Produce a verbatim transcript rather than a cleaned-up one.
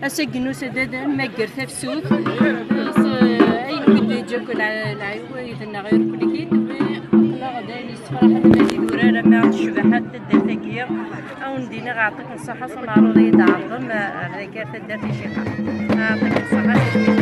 Ass-agi nusa-d ad nmagger tafsut, s ayen i d-yeǧǧa akk lɛiwayed-nneɣ irkelkit, aql-aɣ d ayen yessefraḥen ma d idurar ama d ccbaḥa n taddart-agi. Ad wen-d-iniɣ ɛṭik n ṣṣaḥa s uneɛruḍ i yi-d-tɛerḍem ar dagi ar taddart Iciqa. Ɛṭik n ṣṣaḥa.